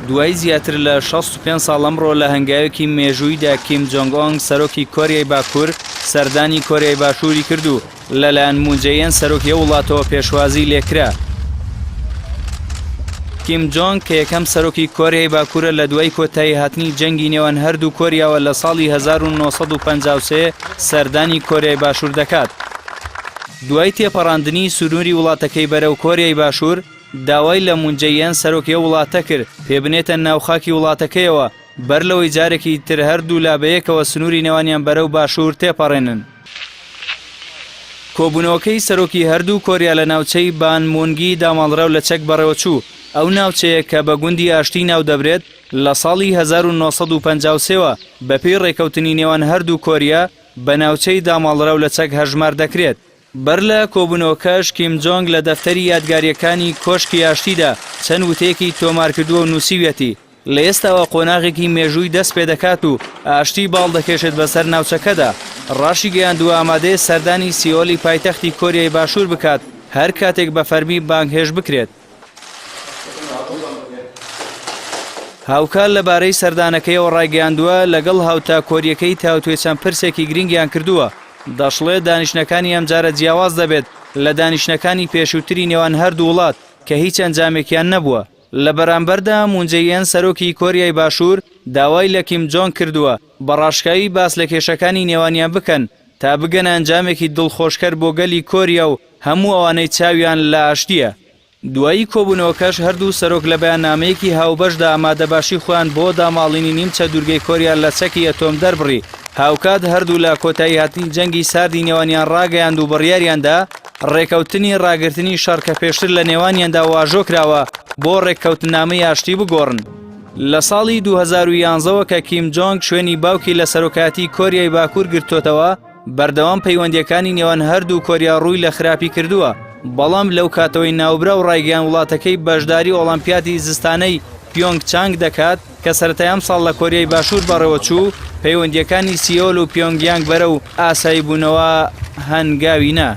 دوای زیاتر لە 65 ساڵ ئەمڕۆ لە هەنگاوێکی مێژوویدا کیم جۆنگ ئۆنگ سەرۆکی کۆریای باکوور سەردانی کۆریای باشووری کرد و لەلایەن مون جەی ئێن سەرۆکی ئەو وڵاتەوە پێشوازی لێکرا. کیم جۆنگ کە یەکەم سەرۆکی کۆریای باکوورە لە دوای کۆتایی هاتنی جەنگی نێوان هەردوو کۆریاوە لە ساڵی 1953 سەردانی کۆریای باشوور دەکات. دوای تێپەڕاندنی سنووری وڵاتەکەی بەرەو کۆریای باشوور، داوای لە مون جەی ئێن سەرۆکی ئەو وڵاتە کرد پێ بنێتە ناو خاکی وڵاتەکەیەوە بەر لەوەی جارێکی تر هەردوولا بەیەکەوە سنووری نێوانیان بەرەو باشوور تێپەڕێنن. کۆبوونەوەکەی سەرۆکی هەردوو کۆریا لە ناوچەی بان مونگی داماڵراو لە چەک بەڕێوەچوو، ئەو ناوچەیە کە بە گوندی ئاشتی ناودەبرێت لە ساڵی 1953 وە بەپێی ڕێکەوتنی نێوان هەردوو کۆریا بە ناوچەی داماڵراو لە چەک هەژمار دەکرێت. بەر لە کۆبوونەوەکەش کیم جۆنگ لە دەفتەری یادگارییەکانی کۆشکی ئاشتیدا چەند وتەیەکی تۆمارکردووە و نووسیویەتی، لە ئێستاوە قۆناغێکی مێژووی دەست پێدەکات و ئاشتی باڵ دەکێشێت بەسەر ناوچەکەدا. ڕاشیگەیاندووە ئامادەیە سەردانی سیئۆلی پایتەختی کۆریای باشوور بکات هەر کاتێک بە فەرمی بانگهێشت بکرێت. هاوکات لەبارەی سەردانەکەیەوە ڕایگەیاندووە، لەگەڵ هاوتا کۆرییەکەی تاوتوێ چەند پرسێکی گرنگیان کردووە، دەشڵێت دانیشتنەکانی ئەمجارە جیاواز دەبێت لە دانیشتنەکانی پێشووتری نێوان هەردوو وڵات کە هیچ ئەنجامێکیان نەبووە. لە بەرامبەردا مون جەی ئێن سەرۆکی کۆریای باشوور داوای لە کیم جۆنگ کردووە بە ڕاشکاوی باس لە کێشەکانی نێوانیان بکەن تا بگەنە ئەنجامێکی دڵخۆشکەر بۆ گەلی کۆریا و هەموو ئەوانەی چاویان لە ئاشتییە. دوایی کۆبوونەوەکەش هەردوو سەرۆک لە بەیاننامەیەکی هاوبەشدا ئامادەباشی خۆیان بۆ داماڵینی نیمچە دوورگەی کۆریا لە چەکی ئەتۆم دەربڕی. هاوکات هەردوولا کۆتاییهاتنی جەنگی ساردی نێوانیان ڕاگەیاند و بڕیاریاندا ڕێکەوتنی ڕاگرتنی شەڕ کە پێشتر لە نێوانیاندا واژۆ کراوە بۆ ڕێککەوتننامەی ئاشتی بگۆڕن. لە ساڵی 2011 وە کە کیم جۆنگ شوێنی باوکی لە سەرۆکایەتی کۆریای باکوور گرتۆتەوە، بەردەوام پەیوەندییەکانی نێوان هەردوو کۆریا ڕووی لە خراپی کردووە، بەڵام لەو کاتەوەی ناوبراو ڕایگەیاند وڵاتەکەی بەشداری ئۆڵامپیادی زستانەی پیۆنگ چانگ دەکات کە سەرەتای ئەمساڵ لە کۆریای باشوور بەڕێوەچوو، پەیوەندییەکانی سیئۆل و پیۆنگیانگ بەرەو ئاساییبوونەوە هەنگاوی نا.